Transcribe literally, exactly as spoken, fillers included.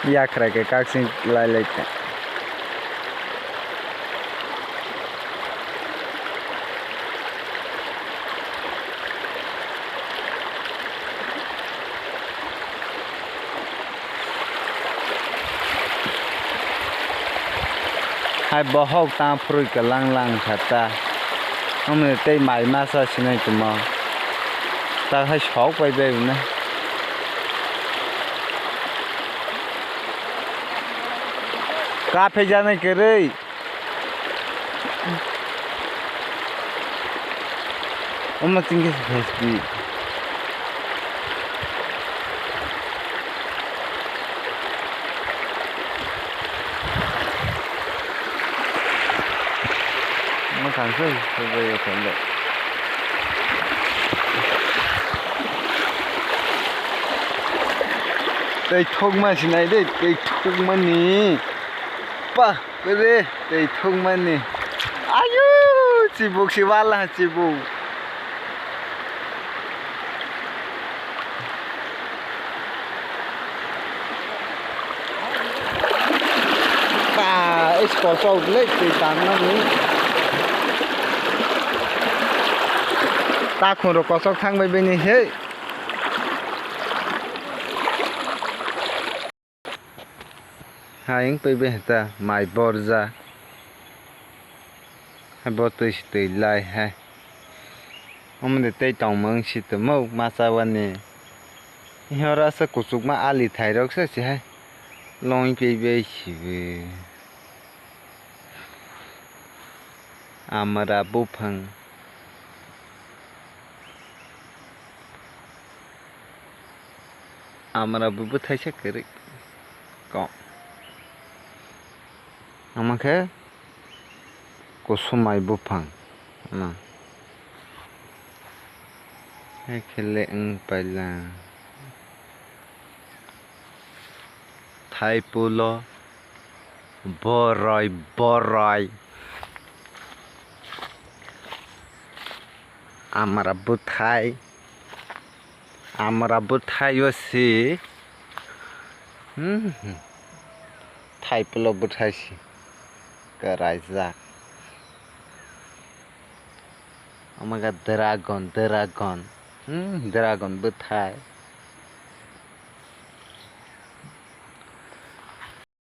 Yakhrai khe kaksing lai lai kha. Hai bohok tang phurui kwlang lang kha ta. Omo tei mai masa sinai tongmo. Ta hai sok pai bai na. Ka phai janai kwrwi. Omo chingkhe se phai di. Mwkhang se phai bai thang de. Tei thokma sinai de, tei thokmani. Pa. Bebe, tei thukmani. Ayu, chibuk si wala chibuk. Ta, is kosok le tei tangnani. Ta khoro kosok thang bai bini he. Hai wng twi bai ta mai borja. Hai bo twi si twi lai hai. Omo de tei tongmung si tongmo masa wani. Ihora se kuchukma ali thairok se si hai. Longwi pei bai si bo. Amra buphang. Amra bo bwthaisa kwrwi kok. Omo khe kusumai buphang. Ano. Hai khe le wng paila. Thaipulo boroi boroi. Amra bwthai. Amra bwthai o si. Hmm. Thaipulo bwthai si. Kwraijak. Omo khe dragon, dragon. Hmm, dragon bwthai.